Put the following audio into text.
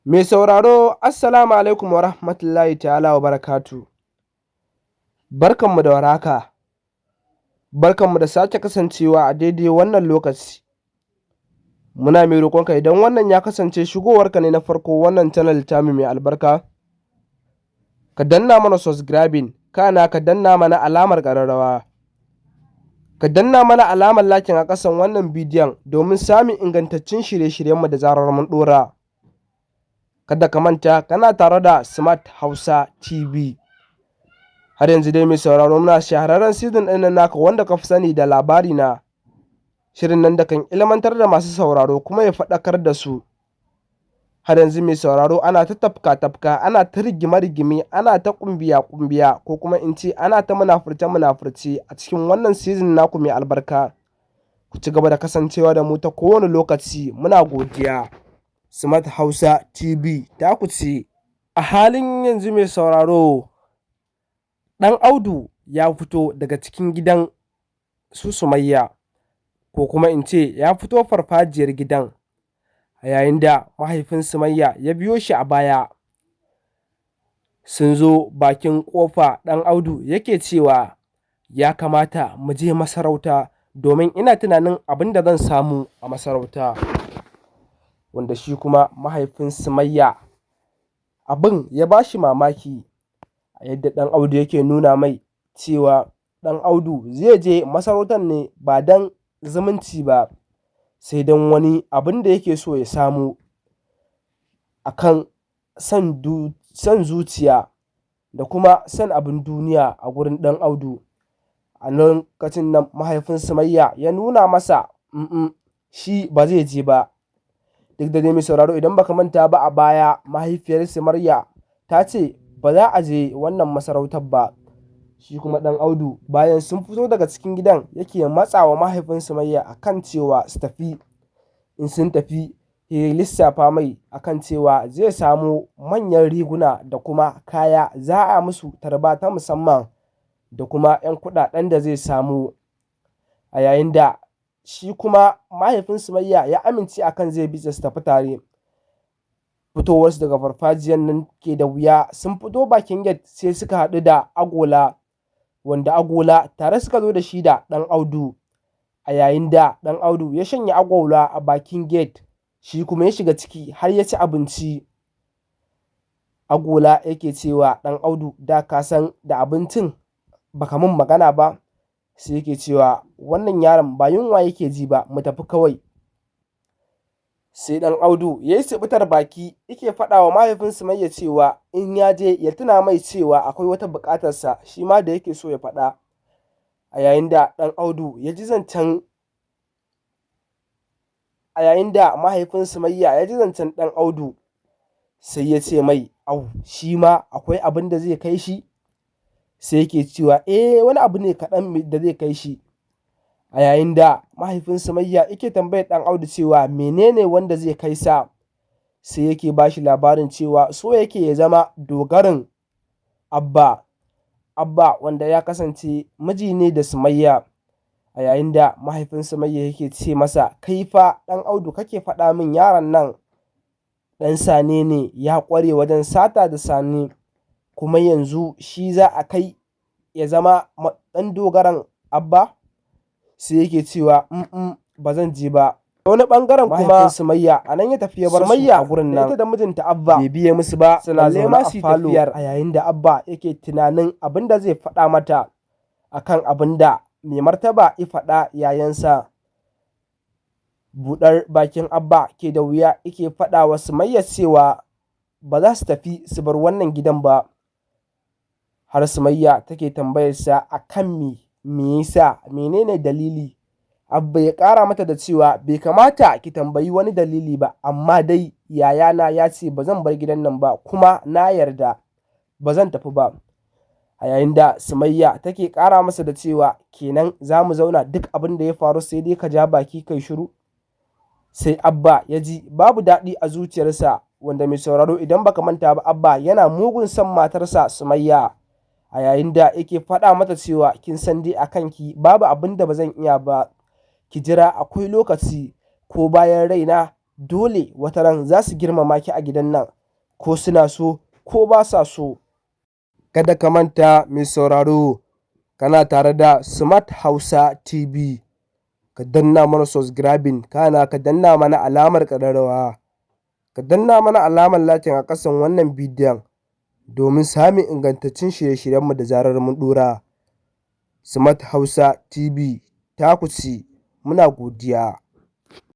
Mai sauraro, Assalamu alaikum wa rahmatullahi ta'ala wa barakatuhu. Barkanmu da warhaka, barkanmu da sake kasancewa a daidai wannan lokaci. Muna mai roƙonka, idan wannan ya kasance shigowarka ne na farko wannan channel tamu mai albarka, ka danna mana subscribing, kana ka danna mana alamar ƙararrawa. Ka danna mana alamar liking a ƙasan wannan bidiyon domin samun ingantattun shirye-shiryenmu da zarar mun ɗora. Kada ka manta, kana tare da Smart Hausa TV. Har yanzu dai, mai sauraro, muna shahararren season ɗin nan naka wanda ka fi sani da Labari Na. Shirin nan da kan ilmantar da masu sauraro kuma ya faɗakar da su. Har yanzu, mai sauraro, ana ta tafka-tafka, ana ta rigime-rigime, ana ta ƙumbiya-ƙumbiya, ko kuma in ce ana ta munafurce-munafurce a cikin wannan season naku mai albarka. Ku ci gaba da kasancewa da mu ta kowane lokaci, muna godiya. Smart Hausa TV taku ce. A halin yanzu, mai sauraro, Ɗan Audu ya fito daga cikin gidan su Sumayya, ko kuma in ce ya fito farfajiyar gidan, a yayin da mahaifin Sumayya ya biyo shi a baya. Sun zo bakin ƙofa, Ɗan Audu yake cewa ya kamata mu je masarauta domin ina tunanin abin da zan samu a masarauta. Wanda shi kuma mahaifin Sumayya abin ya ba shi mamaki, a yadda Ɗan Audu yake nuna mai cewa Ɗan Audu zai je masarautar ne ba don zumunci ba, sai don wani abin da yake so ya samu a kan son zuciya da kuma son abin duniya a gurin Ɗan Audu. A lokacin nan mahaifin Sumayya ya nuna masa shi ba zai je ba. Duk da dai, mai sauraro, idan baka manta ba, a baya mahaifiyar Sumayya ta ce ba za a je wannan masarautar ba. Shi kuma Ɗan Audu, bayan sun fito daga cikin gidan, yake matsawa mahaifin Sumayya a kan cewa su tafi. In sun tafi, ya lissafa mai akan cewa zai samu manyan riguna da kuma kaya, za a musu tarba ta musamman, da kuma 'yan kuɗaɗen da zai samu. A yayin da shi kuma mahaifin Sumayya ya amince akan zai bi su tafi tare. Fitowarsu daga farfajiyar nan ke da wuya, sun fito bakin gate sai suka haɗu da Agola, wanda Agola tare suka zo da shi da Ɗan Audu. A yayin da Ɗan Audu ya shanye Agola a bakin gate, shi kuma ya shiga ciki har ya ci abinci. Agola yake cewa Ɗan Audu, da ka san da abincin baka min magana ba. Sai yake cewa wannan yaron ba yunwa yake ji ba, mu tafi kawai. Sai Ɗan Audu ya yi siɓitar baki, yake faɗa wa mahaifin Sumayya cewa in ya je ya tuna mai cewa akwai wata buƙatarsa shi ma da yake so ya faɗa. A yayin da Ɗan Audu ya ji zancen, a yayin da mahaifin Sumayya ya ji zancen Ɗan Audu, sai ya ce mai, au, shi ma akwai abin da zai kai shi? Sai yake cewa eh, wani abu ne kaɗan da zai kai shi. A yayin da mahaifin Sumayya yake tambayar Ɗan Audu cewa menene wanda zai kai sa, sai yake ba shi labarin cewa so yake ya zama dogarin Abba. Abba wanda ya kasance miji ne da Sumayya. A yayin da mahaifin Sumayya yake ce masa, kai fa Ɗan Audu, kake faɗa min yaron nan ɗan sane ne, ya ƙware wajen sata da sane, kuma yanzu shi za a kai ya zama ɗan dogaran Abba? Sai yake cewa ba zan je ba. Wani ɓangaren kuma, Sumayya a nan ya tafi ya bar su a gurin nan ita da mijinta Abba, bai biye musu ba, suna zaune a falo, a yayin da Abba yake tunanin abin da zai faɗa mata akan abin da mai martaba ya faɗa yayansa. Buɗar bakin Abba ke da wuya, yake faɗa wa Sumayya cewa ba za su tafi su bar wannan gidan ba. Har Sumayya take tambayarsa a kan me yasa, menene dalili. Abba ya ƙara mata da cewa bai kamata ki tambayi wani dalili ba, amma dai yayana ya ce ba zan bar gidan nan ba, kuma na yarda ba zan tafi ba. A yayin da Sumayya take ƙara masa da cewa kenan za mu zauna duk abin da ya faru sai dai ka ja baki kai shiru. Sai Abba ya ji babu daɗi a zuciyarsa, wanda, mai sauraro, idan baka manta ba, Abba yana mugun son matarsa Sumayya. A yayin da yake faɗa mata cewa kin san dai a kanki babu abin da ba zan iya ba, ki jira, akwai lokaci, ko bayan raina. Dole wataran za su girmama ki a gidan nan, ko suna so ko ba sa so. Kada ka manta, mai sauraro, kana tare da Smart Hausa TV. Ka danna mana subscribing, kana ka danna mana alamar ƙararrawa. Ka danna mana alamar like a ƙasan wannan bidiyon domin samun ingantaccen shirye-shiryenmu da zarar mun ɗora. Smart Hausa TV taku ce, muna godiya.